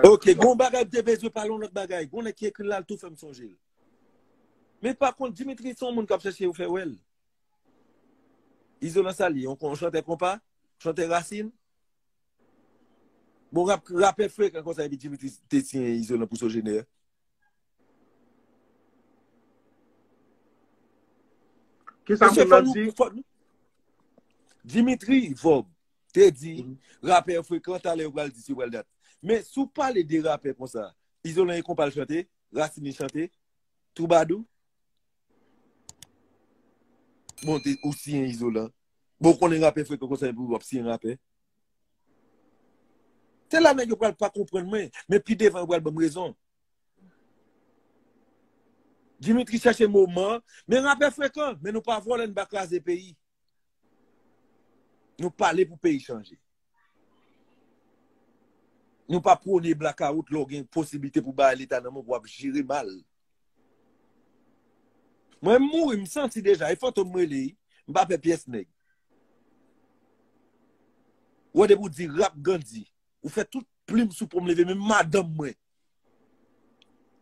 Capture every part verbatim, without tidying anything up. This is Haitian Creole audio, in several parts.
Ok, gon bagay m te bezwen pale yon lòt bagay. Gon nèg ki ekri l la, l tou fè m sonje l. Men pa kont, Dimitri se yon moun k ap chèche fè wè l. Izolan sa li, yon, yon chantè konpa, chantè rasin. Bon, rap, rapè frekan konsa, epi Dimitri te siyen Izolan pou Sogener. Kisa moun nan di? Dimitri Vorbe te di, rapè frekan, talè yo pral di si yo pral dat. Men si w pale de rapè konsa, Izolan e konpa l chante, rasin li chante, twoubadou. Bon, te, ou siyen Izolan. Bon, ou konnen rapè frekan konsa, epi w ap siyen rapè. Se la nèg yo pral pa konprann mwen, men pi devan yo pral ban m rezon. Dimitri chèche moman, men rapè frekan, men nou pa vòlè, n pa kraze peyi. Nou pale pou peyi chanje. Nou pa pwone blakawout lè w gen posiblite pou bay leta nan men w, w ap jere mal. Mwen m mouri, m santi deja, e fantom m rele, m pa pè pyès nèg. Ou wè depi w di rap Gandhi, ou fè tout plim sou po m leve, menm madanm mwen.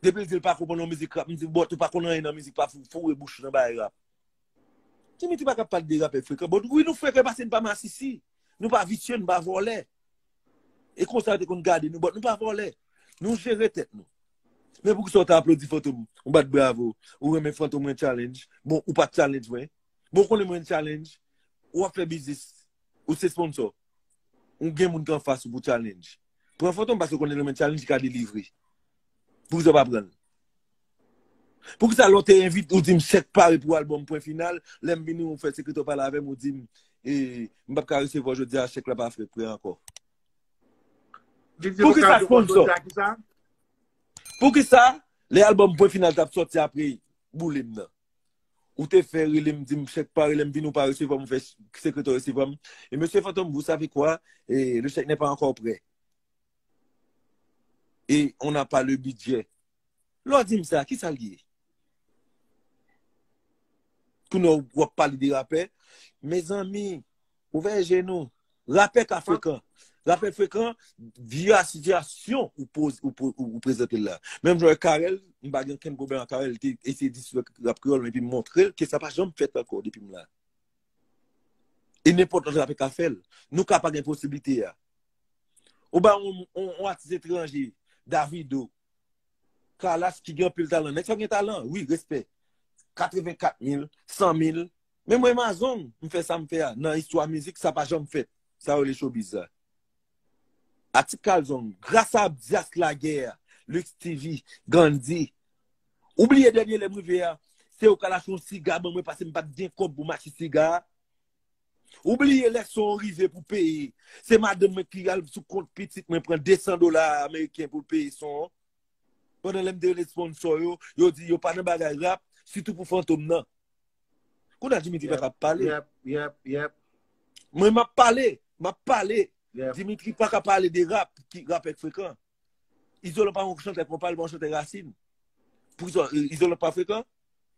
Depi l di l pa konprann yon mizik rap, m di, bòt, ou pa konn anyen nan mizik, pa foure bouch ou nan bagay rap. Dimitri pa ka pale de rapè frekan. Bon, wi, nou frekan paske n pa masisi. Nou pa visye, nou pa vòlè. E konsa yo te konn gade nou, bòt, nou pa vòlè. Nou jere tèt nou. Men poukisa w ta aplodi fantom, ou bat bravo, ou renmen fantom mwen challenge. Bon, ou pa t challenge mwen. Bon, ou konnen mwen challenge. Ou ap fè biznis. Ou se sponsor. Ou gen moun ki anfas ou pou challenge. Pran fantom paske ou konnen lè mwen challenge li ka delivre. Poukisa w pa pran l? Poukisa lè w te envit ou di m chèk pare pou albòm pwen final, lè m vini ou fè sekretè w pale avè m, ou di m, e, m p ap ka resevwa jodi a, chèk la pa fèk prè ankò. Poukisa sponsor? Poukisa lè albòm pwen final t ap sòti apre boule m nan? Ou te fè rele m, di m chèk pare, lè m vini ou pa resevwa m, ou fè sekretè w resevwa m. E mesye Fantom, vous savez quoi? E, le chèque n'est pas encore prêt. Et on n'a pas le budget. Lè w di m sa, kisa l ye? Kounye a w ap pale de rapè. Mezanmi, ouvè je nou. Rapè ka frekan. Rapè frekan, via sitiyasyon ou poz, ou, ou, ou prezante l la. Menm jan Karèl, m pa gen okenn pwoblèm ak Karèl, li te eseye disrespè rap kreyòl, men epi m montre l ke sa pa janm fèt ankò depi m la. E nenpòt lòt rapè ka fè l. Nou ka pa gen posiblite a. Ou ba yon, yon, yon atis etranje, Davido, Kalas ki gen anpil talan. Nèg sa gen talan, wi, respè. Katrevenkat mil, san mil. Men mwen Mazong, m fè sa m fè a. Nan istwa mizik, sa pa janm fèt. Sa yo rele showbiz la. Atik Kalzong, gras a Dyas Lagè, Lux T V, Gandhi. Ou bliye dènye lè m rive a, se yo k al achte yon siga ban mwen paske m pa t gen kòb pou m achte siga a. Ou bliye lè son an rive pou peye. Se madanm mwen ki al sou kont pitit mwen pran de san dola ameriken pou l peye son an. Pandan lè m te rele sponsor yo, yo di yo pa nan bagay rap, sitou pou Fantom nan. Kounye a Dimitri pa ka pale. Mwen m ap pale, m ap pale. Dimitri pa ka pale de rap, ki rap èk frekan. Izolan pa yon chantè konpa, li pa yon chantè rasin. Pou Izolan pa frekan?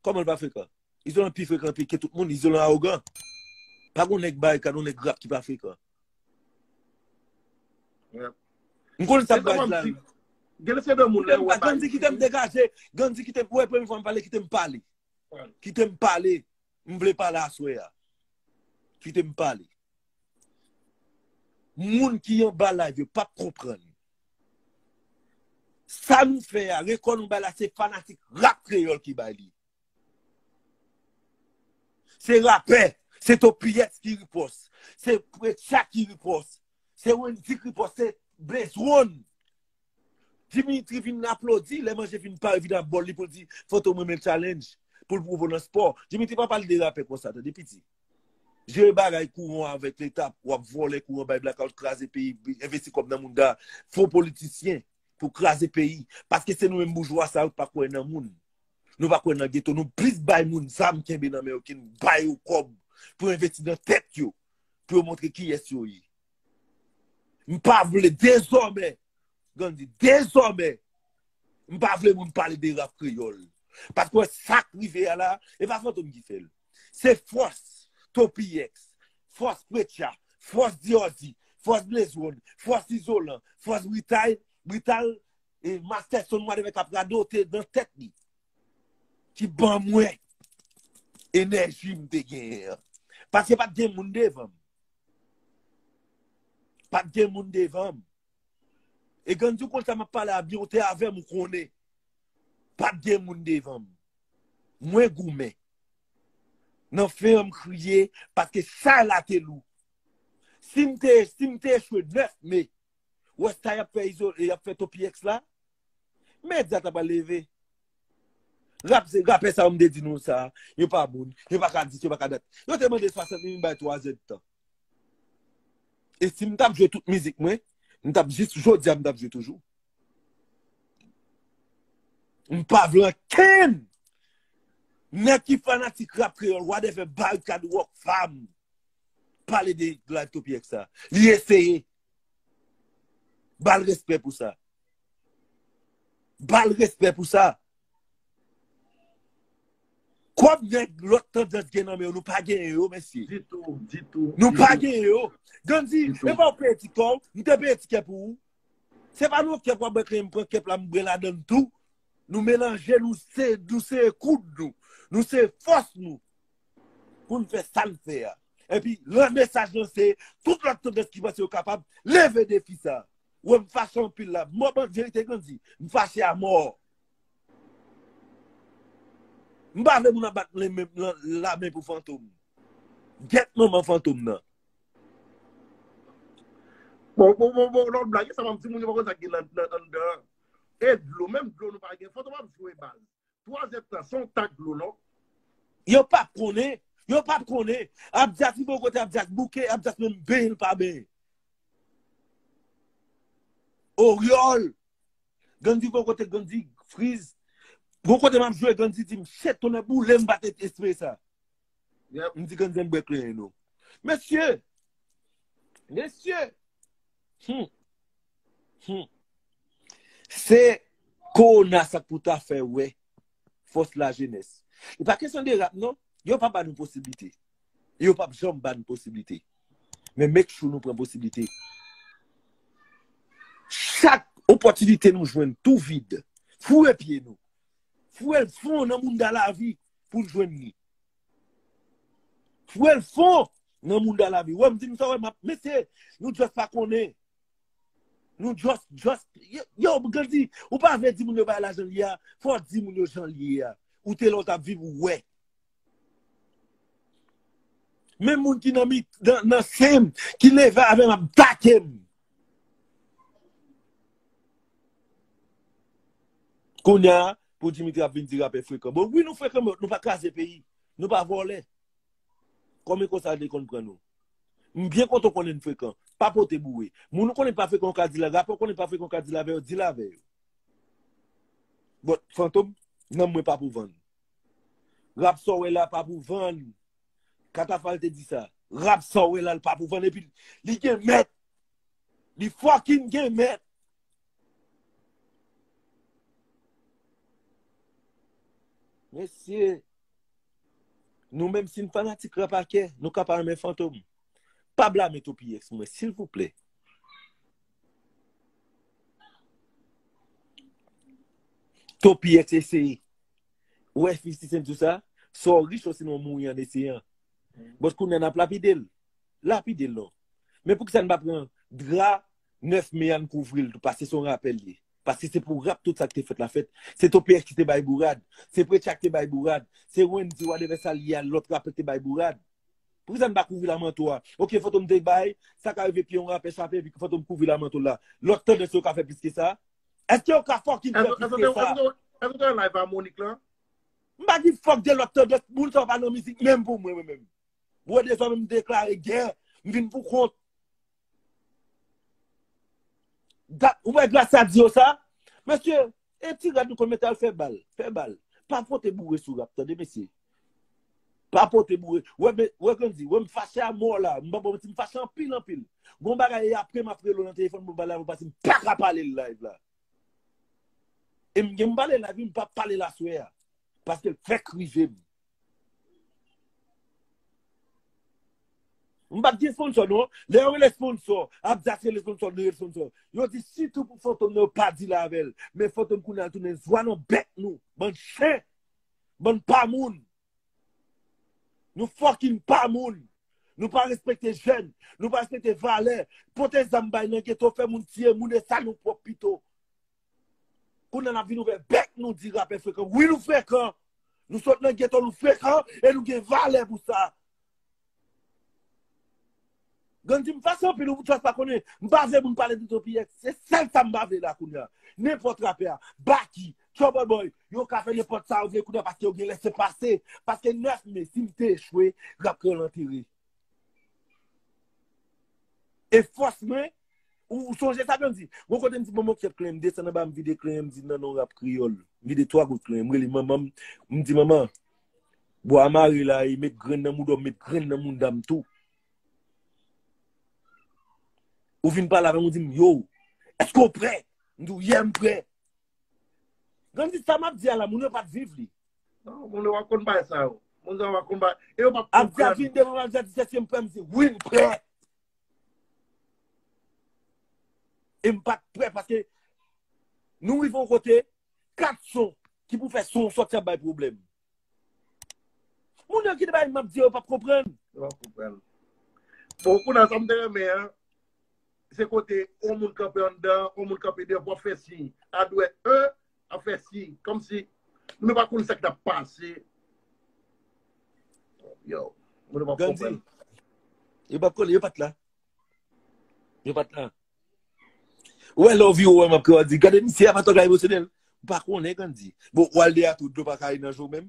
Kòman l pa frekan? Izolan pi frekan ke tout moun, Izolan awogan. Pa gon nèg barikad, yon nèg rap ki pa frekan. M konnen sa k bay la. Gandhi kite m degaje, Gandhi kite m, wè premye fwa m pale, kite m pale. Kite m pale. M vle pale aswè a. Kite m pale. Moun ki anba live yo p ap konprann. Sa nou fè a, rekò nou bay la, se fanatik rap kreyòl ki bay li. Se rapè, se Topiyèks ki ripòs, se Precha ki ripòs, se Wendy ki ripòs, se Blaze One. Dimitri vin aplodi, lè manje fin pare, vin ap bòl li pou l di, Fantom renmen challenge, pou l pwouve w nan spò. Dimitri pa pale de rapè konsa, tande piti. Jere bagay kouran avèk leta, w ap vòlè kouran, bay blackout, kraze peyi, envesti kòb nan moun da, fo politisyen pou kraze peyi. Paske se nou menm boujwa sa yo k pa kwè nan moun. Nou pa kwè nan geto, nou plis bay moun zam kenbe nan men yo ke n bay yo kòb pou envesti nan tèt yo, pou yo montre kiyès yo ye. M pa vle dezòmè, Gandhi, dezòmè, m pa vle moun pale de rap kreyòl. Paske sa k rive a la, e pa Fantom ki fè l. Se fòs Topiyèks, fòs Precha, fòs Diòzi, fòs Blaze One, fòs Izolan, fòs Ritay, Brital, e Masterson, whatever, k ap radote nan tèt li. Ki ban mwen enèji m te genyen an. Paske pa t gen moun devan m. Pa t gen moun devan m. E Gandhi, ou konn sa m ap pale a byen, ou te avè m, ou konnen. Pa t gen moun devan m. Mwen goumen. Nan fen an, m kriye, paske sa la te lou. Si m te, si m te echwe nèf me, wè sa y ap fè Izo, y ap fè Topiyex la, medya ta pral leve. Rap, se rapè sa yo m te di nou sa, yo pa moun, yo pa ka dis, yo pa ka dat. Yo te mande swasant mil, m bay twa zè d tan. E si m t ap jwe tout mizik mwen, m t ap jis jodi a, m t ap jwe toujou. M pa vle ankenn nèg ki fanatik rap kreyòl, whatever, Barikad, Rockfam, pale de live Topiyex sa. Li eseye. Ba l respè pou sa. Ba l respè pou sa. Kòb nèg lòt tandans gen nan men yo, nou pa genyen yo, mesye. Ditou, ditou. Nou pa genyen yo. Gandhi, e pa w peye ti kò w, m te peye ti kè pou ou. Se pa nou kèp w ap bwè, m pran kèp la, m bwè ladann tou. Nou melanje, nou se, nou se koud nou. Nou se fòs nou. Pou n fè sa n fè a. Epi, lan mesaj lan se, tout lòt tandans ki panse yo kapab, leve defi sa. Wè m fache anpil la. Mò ban verite Gandhi. M fache a mò. M pa vle moun ap bat lamen pou Fantom. Gèt manman Fantom nan. Bon, bon, bon, bon, lòt blag, sa m ap di moun yo pa konn sa k gen anndan an. E dlo, menm dlo nou pa gen. Fantom ap jwe baz. Twa zè tan, se yon tak dlo, non? Yo p ap konnen. Yo p ap konnen. Abdias li bò kote Abdias bouke, Abdias menm benyen l pa benyen. Oryòl. Gandhi bò kote Gandhi friz. Bò kote m ap jwe, Gandhi di m, shit, tonnè boule m pa t espere sa. M di Gandhi m bwè kle nou. Mesye! Mesye! Hmm. Hmm. Se kowona sa k pou ta fè wè fòs lajenès. E pa kesyon de rap non, yo pa ba nou posiblite. E yo p ap janm ba nou posiblite. Men make sure nou pran posiblite. Chak opòtinite nou jwenn tou vid, foure pye nou. Foure l fon nan mounda lavi pou n jwenn li. Foure l fon nan mounda lavi. Wè m di m sa wè m ap mesye, nou just pa konnen. Nou just, just, yo, yo, Gandhi, ou pa vle di moun yo bay la jan l ye a, fò w di moun yo jan l ye a. Ou te la w t ap viv ou wè. Menm moun ki nan mi, nan, nan sen m, ki leve avè m ap take m. Kounye a, pou Dimitri ap vin di rapè frekan. Bon, wi, nou frekan, men nou pa kraze peyi. Nou pa vòlè. Kòm e konsa yo te konn pran nou. M byen kontan w konnen n frekan. Pa pote boure. Moun ou konnen pa frekan, ou ka di l, rapè ou konnen pa frekan, ou ka di l avè yo, di l avè yo. But Fantom, nanm mwen pa pou vann. Rap sa w wè la pa pou vann. Katafal te di sa. Rap sa w wè la l pa pou vann. Epi li gen mèt. Li fucking gen mèt. Mesye, nou menm si n fanatik rap a kè, nou ka pa renmen Fantom. Pa blame Topiyex mwen, silvouplè. Topiyex eseye. Ou wè fifty Cent di w sa? Sa w rich osinon w mouri an eseyan. But kounye a n ap lapide l. Lapide l non. Men poukisa n pa pran dra nèf me a n kouvri l tou, paske se yon rapè l ye. Paske se pou rap tout sa k te fèt la fèt. Se Topiyex ki te bay bourad. Se Preacha ki te bay bourad. Se Wendy, whatever sa l ye a, lòt rapè ki te bay bourad. Poukisa n pa kouvri l a manto a? Ok, Fantom te bay, sa ka rive pye yon rapè chape, epi Fantom kouvri l a manto l la. Lòt tandans yo ka fè plis ke sa? Èske yo ka fucking fè plis ke sa? Èske w te wè live a Monik lan? M pa give fuck de lòt tandans, moun sa yo pa nan mizik menm pou mwen, mwen menm. Mwen dezòmen m deklare gè, m vin pou kont. Dat, ou wè Gracia di yo sa? Mesye, e ti rad nou konn mete al fè bal, fè bal. Pa pote boure sou rap, tande mesye. Pa pote boure. Wè, men, wè Gandhi, wè m fache a mò la. M pa bon, m fache anpil, anpil. Gon bagay e apre m ap rele w nan telefòn pou m pale avè w paske m pa ka pale l live la. E m gen m pale live, m p ap pale l aswè a. Paske l fèk rive m. M pa t gen sponsò non. Lè yo rele sponsò, Abdias rele sponsò, nou rele sponsò. Yo di sitou pou Fantom nan, yo pa deal avè l. Men Fantom kounye a tounen zwa nan bèk nou. Bann chen. Bann pa moun. Nou fucking pa moun. Nou pa respekte jèn. Nou pa respekte valè. Pote zam bay nan geto, fè moun tiye moun, e sa nou pwòp pito. Kounye a n ap vin ouvè bèk nou di rapè frekan. Wi, nou frekan. Nou sot nan geto, nou frekan, e nou gen valè pou sa. Grann di m fase anpil, ou just pa konnen. M pa vle moun pale de Topi X. Se sèl sa m pa vle la kounye a. Nenpòt rapè a, Baky, Trouble Boy, yo ka fè nenpòt sa yo vle kounye a paske yo gen lese pase. Paske nèf me, si m te echwe, rap kreyòl antere. E fòs mwen, ou, ou sonje sa Grann di? Gon kote m di, bon, m ap fè klen, m desann anba, m vide klen, m di, nan non rap kreyòl. M vide twa gout klen, m rele manman m, m di, manman, bwa a mare la, e met grenn nan mouda w, met grenn nan mouda m tou. Ou vin pale avè m, ou di m, yo, èske w prè? M di w, yeah, m prè. Grann di sa m ap di a la, moun yo pa t viv li. Non, moun yo pa konn bagay sa yo. Moun yo pa konn bagay. E yo pa konprann. Abdias vin devan m, Abdias di, èske m prè? M di, wi, m prè. E m pa t prè paske nou rive yon kote, kat son ki pou fè son sòti ap bay pwoblèm. Moun yo ki te bay m ap di yo p ap konprann. Yo p ap konprann. Bon, kounye a sa m te renmen an, se kote yon moun kanpe anndan, yon moun kanpe deyò, pou ap fè siy. A dwèt un, ap fè siy. Kòmsi moun yo pa konn sa k t ap pase. Yo, moun yo p ap konprann. Yo p ap konnen, yo pa t la. Yo pa t la. Ou wè lè w vire w wè m ap kriye w di, gade misye a pa twò ka emosyonèl. M pa konnen Grann di. Bon, ou al deyò tou, dlo pa ka ri nan je w menm.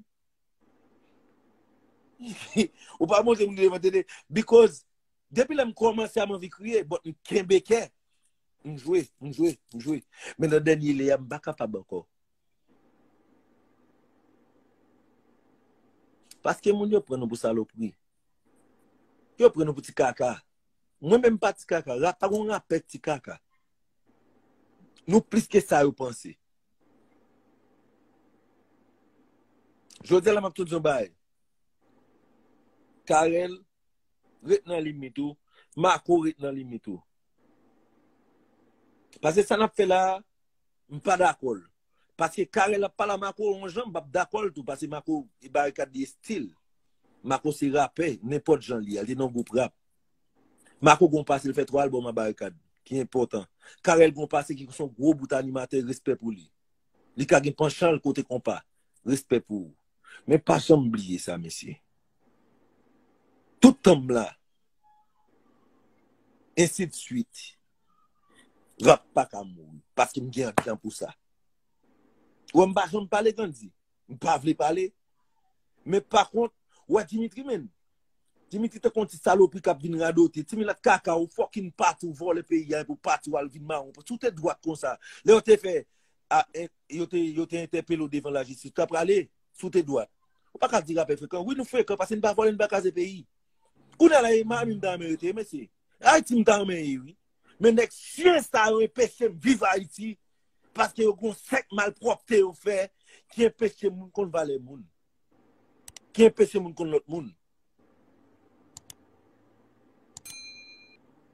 Ou pa montre moun devan tele. Because, depi lè m kòmanse a m anvi kriye, but m kenbe kè. M jwe, m jwe, m jwe. Men nan dènye lè a, m pa kapab ankò. Paske moun yo pran nou pou salopri. Yo pran nou pou ti kaka. Mwen menm pa ti kaka. Rap, pa gon rapè ti kaka. Nou plis ke sa yo panse. Jodi a la m ap tou di yon bagay. Carel, ret nan limit ou. Marco, ret nan limit ou. Paske sa n ap fè la a, m pa dakò l. Paske Carel ap pale a Marco yon jan, m p ap dakò l tou, paske Marco, e Barikad li estil. Marco se rapè, nenpòt jan li ye, li te nan gwoup rap. Marco gon pase, li fè twa albòm a Barikad, ki enpòtan. Carel gon pase ki se yon gwo bout animatè, respè pou li. Li ka gen panchan l kote konpa, respè pou ou. Men pa janm bliye sa, mesye. Tout tan m la, ensi de swit. Rap pa ka mouri, paske m gen antan pou sa. Ou wè m pa janm pale Grann di, m pa vle pale. Men pa kont, ou wè Dimitri menm. Dimitri tankou yon ti salopri k ap vin radote. Ti milat kaka, ou fucking pati, ou vòlè peyi a, epi w pati, w al vin mawon. Si w te dwat konsa, lè yo te fè, a, en, yo te, yo te entèpele w devan lajistis, ou ta prale, si w te dwat. Ou pa ka di rapè frekan. Wi, nou frekan, paske n pa vòlè, n pa kraze peyi. Kounye a la, e Miami m ta renmen rete, mesye. Ayiti m ta renmen ye, wi. Men nèg chen sa yo enpeche m viv Ayiti, paske yo gon sèk malpwòpte yo fè ki enpeche moun konn valè moun. Ki enpeche moun konn lòt moun.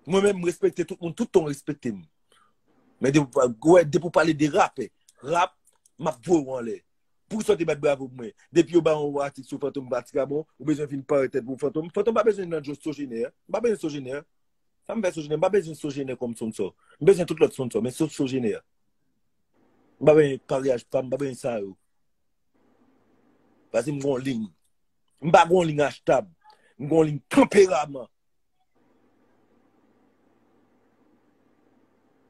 Mwen menm, m respekte tout moun, tout tan w respekte m. Men depi w pa-, wè, depi w pale de rapè, rap, m ap voye w anlè. Poukisa w te bat bravo pou mwen? Depi yo ba yon atik sou Fantom, Batika bon, ou bezwen vin parèt tèt pou Fantom. Fantom pa bezwen nan dlo Sogener. M pa bezwen Sogener. Sa m fè Sogener? M pa bezwen Sogener kòm sponsor. M bezwen tout lòt sponsor, men sof Sogener. M pa bezwen karyaj pa m, m pa bezwen sa yo. Paske m gon liy. M pa gon liy achtab. M gon liy tanperaman.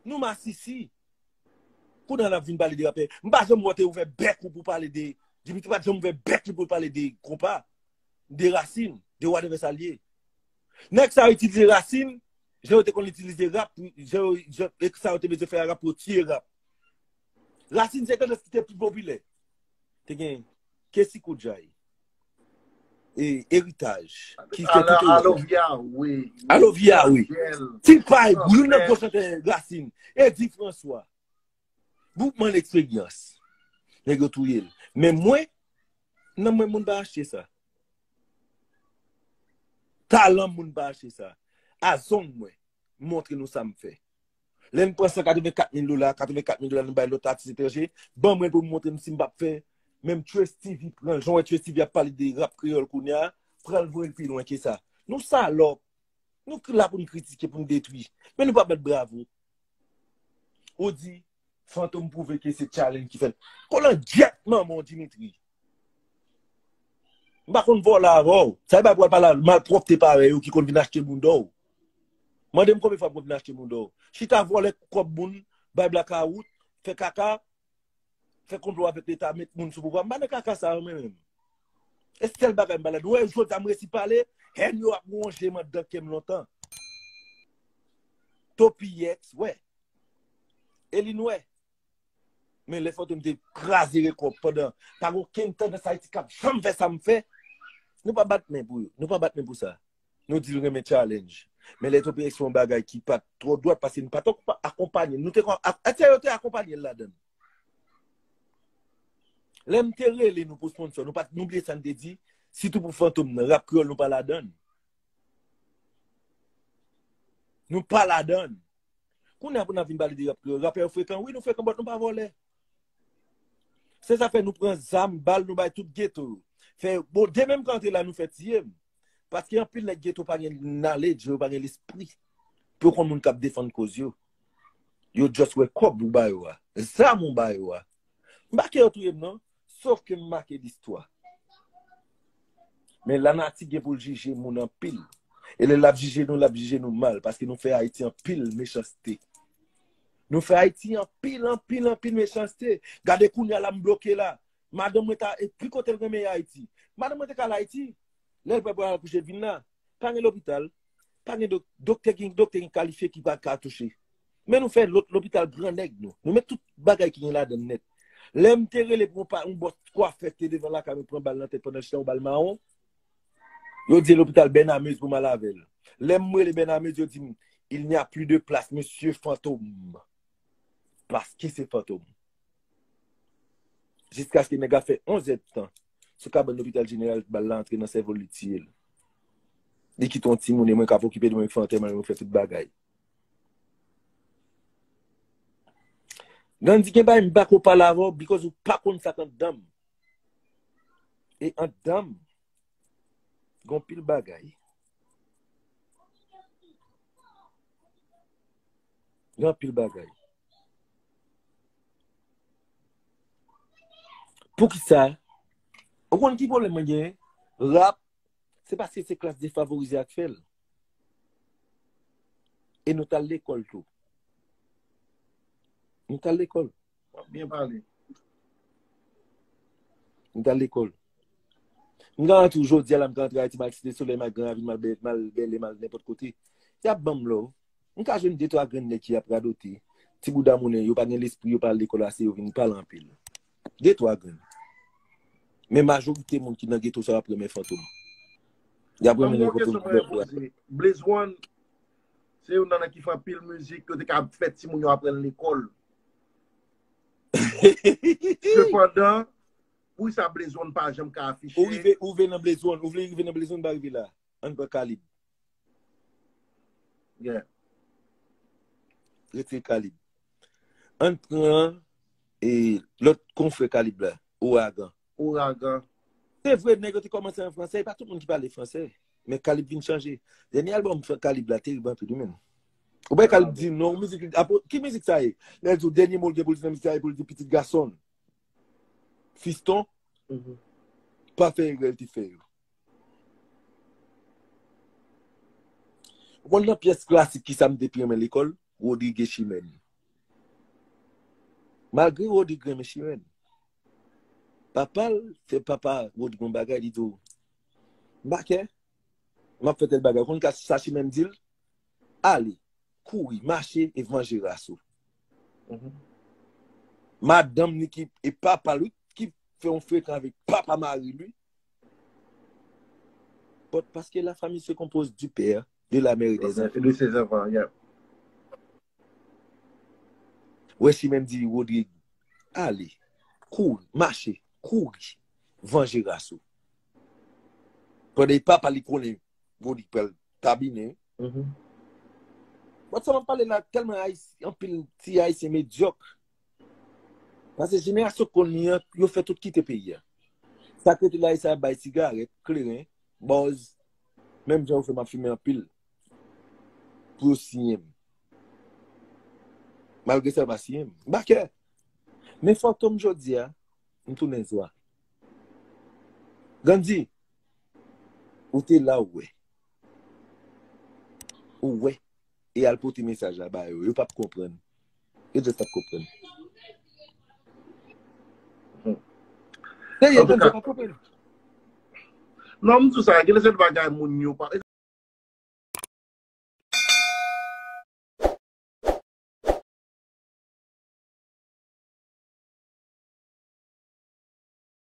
Nou masisi. Kounye a n ap vin pale de rapè. M pa janm wè w te ouvè bèk ou pou pale de, Dimitri pa t janm ouvè bèk li pou l pale de konpa, de rasin, de whatever sa l ye. Nèg sa yo itilize rasin, jan yo te konn itilize rap, jan yo, jan, e sa yo te bezwen fè a rap pou yo tiye rap. Rasin se tandans ki te pi popilè. Te gen Kessy Koudjay, e, Eritaj, ki fè tout Alovia, wi. Alovia, wi. Ti Pay, youn nan gwo chantè rasin. Eddy François. Boukman Leksperyans. Nèg yo touye l. Men mwen, nan mwen moun pa achte sa. Talan moun pa achte sa. A zong mwen, m montre nou sa m fè. Lè n pran san katrevenkat mil dola, katrevenkat mil dola nou bay lòt atis etranje, ban mwen pou m montre nou si m p ap fè menm Trace T V pran, jan w wè Trace T V ap pale de rap kreyòl kounye a, pran l voye l pi lwen ke sa. Nou salòp. Nou la pou n kritike, pou n detwi. Men nou pa bat bravo. Ou di, Fantom pwouve ke se challenge ki fè l. Kolangyèt manman w, Dimitri. M pa konn vòlè avè w. Sa e pa pral pale malpwòpte parèy ou ki konn vin achte bounda w. Mande m konbyen fwa m konn vin achte bounda w. Chita vòlè kòb moun, bay blakawout, fè kaka, fè konplo avèk Leta, met moun sou pouvwa. M pa nan kaka sa yo, mwen menm. E sèl bagay m pa ladan. Ou wè, jodi a m resi pale, hèn yo ap wonje m anndan kè m lontan. Topiyèks, wè. Elin wè. Men lè Fantom te kraze rekò pandan pa gen okenn tandans Ayiti k ap janm fè sa m fè. Nou pa bat men pou yo. Nou pa bat men pou sa. Nou di l renmen challenge. Men lè Topiyèks fè yon bagay ki pa t twò dwat, paske nou pa t akonpanye l. Nou te kon, a, a, yo te akonpanye l ladan l. Lè m te rele nou pou sponsor, nou pa t, nou bliye sa n te di, sitou pou Fantom nan, rap kreyòl nou pa ladan l. Nou pa ladan l. Kounye a pou n ap vin pale de rap kreyòl. Rapè yo frekan, wi, nou frekan, but nou pa vòlè. Se sa fè nou pran zam, bal, nou bay tout geto yo. Fè, bon, de menm ka antre la, nou fè tiye m. Paske anpil nèg geto pa gen knowledge, yo pa gen lespri. Pou yo konn moun k ap defann koz yo. Yo just wè kòb ou ba yo a. Zam ou ba yo a. M pa ke yo touye m non, sof ke m make listwa. Men lanati gen pou l jije moun anpil. E lè l ap jije nou, l ap jije nou mal, paske nou fè Ayiti anpil mechanste. Nou fè Ayiti anpil, anpil, anpil mechanste. Gade kounye a la m bloke la. Madanm mwen ta, e ki kote l renmen ye Ayiti? Madanm mwen te ka al Ayiti. Lè l prè pou l al akouche, l vin la. Pa gen lopital. Pa gen dok-, doktè ki, doktè ki kalifye ki pa ka touche. Men nou fè lòt lopital gran nèg nou. Nou met tout bagay ki gen ladan l nèt. Lè m te rele pou yon pa, yon bòs kwafè ki te devan lakay mwen pran bal nan tèt pandan l chita yon bal mawon. Yo di lopital Bènamez pou m al avè l. Lè m rele Bènamez, yo di m, il n'y a plus de place, monsieur Fantôme. Paske se Fantom. Jiskaske nèg la fè onz èdtan sou kabann lopital jeneral, bal la antre nan sèvo l, li tiye l. Li kite yon timoun e mwen k ap okipe de mwen, fè antèman, mwen fè tout bagay. Gandhi gen bagay m pa ko pale avè w, because ou pa konn sa k anndan m. E anndan m, gen anpil bagay. Gen anpil bagay. Poukisa? Ou konn ki pwoblèm mwen genyen? Rap, se paske se klas defavorize a k fè l. E nou t al lekòl tou. Nou t al lekòl. W ap byen pale. M t al lekòl. M garanti w, jodi a la, m ka antre Ayiti, m al Site Solèy, m al Gran Ravin, m al Bè-, m al Bèlè, m al nenpòt kote. Y ap ban m love. M ka jwenn de twa grenn nèg ki ap radote. Ti bouda mounen, yo pa gen lespri, yo pa al lekòl ase, yo vin pale anpil. De twa grenn. Men majorite moun ki nan geto sa yo ap renmen Fantom. Y ap renmen nenpòt moun. Blaze One, se youn nan nèg ki fè anpil mizik, yo te ka fè timoun yo aprann lekòl. Sepandan, poukisa Blaze One pa janm ka afiche? Ou rive, ou rive nan Blaze One, ou vle rive nan Blaze One, pa rive la. Ann pran Kalib. Yeah. Retire Kalib. Ann pran, e, lòt konfrè Kalib la, Ouragan. Ouragan. Se vre, nèg yo te kòmanse an fransè, e pa tout moun ki pale fransè. Men Kalib vin chanje. Dènye albòm Kalib la terib anpil, wi, menm. Ou wè Kalib di non, mizik, apre, ki mizik sa ye? Lè l di w dènye mo l gen pou l di nan mizik sa ye pou l di pitit gason l. Fiston, pa fè erè l te fè yo. Ou konn nan pyès klasik ki sa m te pi renmen lekòl? Rodrigue et Chimène. Malgre Rodrigue renmen Chimène, papa l fè papa Rodrigue yon bagay, li di w, m pa kè, m ap fè tèl bagay. Ou konn ka sa Chimène di l? Ale, kouri, mache e vanje ras ou. Madanm li ki, e papa l, wi, ki fè yon frekan avèk papa mari l, wi. But paske la famille se compose du père, de la mère et des enfants. De ses enfants, yeah. Wè Chimène di Rodrigue, ale, kouri, mache, kouri, vanje ras ou. Pandan e papa li konnen Godik pral tabine. But sa m ap pale la, tèlman Ayis- anpil ti Ayisyen medyòk. Paske jenerasyon k konn li an, yo fè tout kite peyi a. Sa k rete la, e sa bay sigarèt, kleren, bòz, menm jan yo fè m ap fimen anpil. Pou yo siyen m. Malgre sa, yo pa siyen m. M pa kè. Men Fantom jodi a, m tounen zwa. Gandhi, ou te la, ou wè. Ou wè. E al pote mesaj la ba yo. Yo p ap konprann. Yo just p ap konprann. Serye, Gandhi, yo p ap konprann. Non, m di sa, gen de sèl bagay moun yo pa